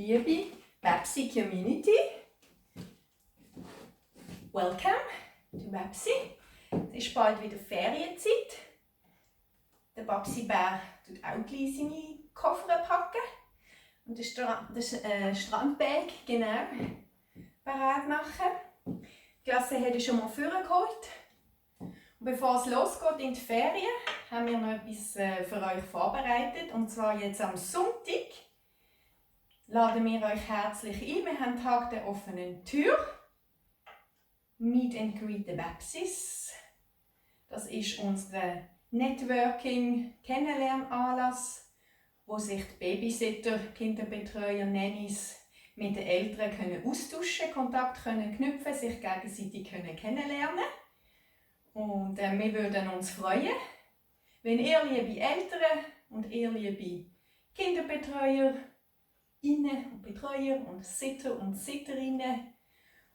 Liebe Babsi Community, welcome to Babsi. Es ist bald wieder Ferienzeit. Der Babsi-Bär tut auch gleich seine Koffer packen und das Strandbag genau bereit machen. Die Klasse hat er schon mal vorgeholt. Und bevor es losgeht in die Ferien, haben wir noch etwas für euch vorbereitet. Und zwar jetzt am Sonntag laden wir euch herzlich ein. Wir haben Tag der offenen Tür. Meet and Greet the Babsis. Das ist unser Networking-Kennenlernanlass, wo sich die Babysitter, Kinderbetreuer, Nannies mit den Eltern können austauschen, Kontakt können knüpfen, sich gegenseitig können kennenlernen. Und wir würden uns freuen, wenn ihr, liebe Eltern und ihr, liebe Kinderbetreuer, und Betreuer und Sitter und Sitterinnen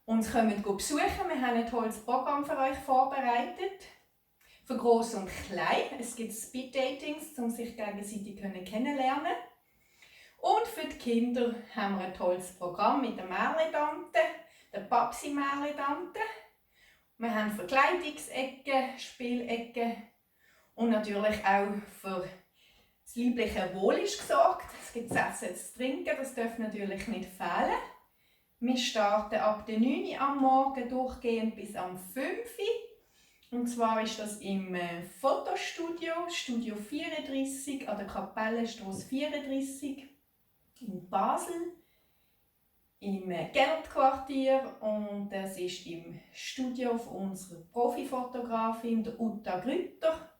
uns kommen besuchen. Wir haben ein tolles Programm für euch vorbereitet. Für Gross und Klein. Es gibt Speed-Datings, um sich gegenseitig kennenlernen. Und für die Kinder haben wir ein tolles Programm mit der Märchen-Tante, der Babsi-Märchen-Tante. Wir haben Verkleidungsecken, Spielecken und natürlich auch für das liebliche Wohl ist gesorgt. Es gibt zu essen, zu trinken, das darf natürlich nicht fehlen. Wir starten ab der 9 Uhr am Morgen durchgehend bis am 5 Uhr. Und zwar ist das im Fotostudio, Studio 34 an der Kapellenstrasse 34 in Basel, im Geldquartier, und das ist im Studio von unserer Profifotografin, der Uta Grütter.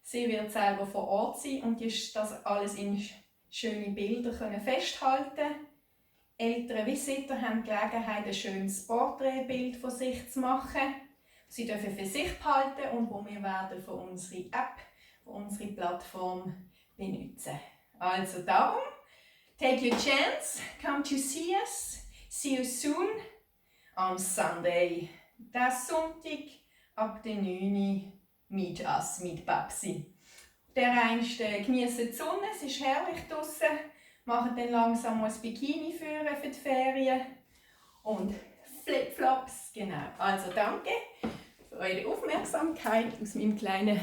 Sie wird selber vor Ort sein und das alles in schöne Bilder festhalten. Ältere Visitor haben die Gelegenheit, ein schönes Porträtbild von sich zu machen. Sie dürfen für sich behalten und wo wir werden für unsere App, für unsere Plattform benutzen. Also darum, take your chance, come to see us. See you soon on Sunday. Das Sonntag ab der 9 Uhr meet us, meet Babsi. Der Reinste genießen die Sonne, es ist herrlich draußen. Machen dann langsam mal ein Bikini für die Ferien. Und Flipflops, genau. Also danke für eure Aufmerksamkeit aus meinem kleinen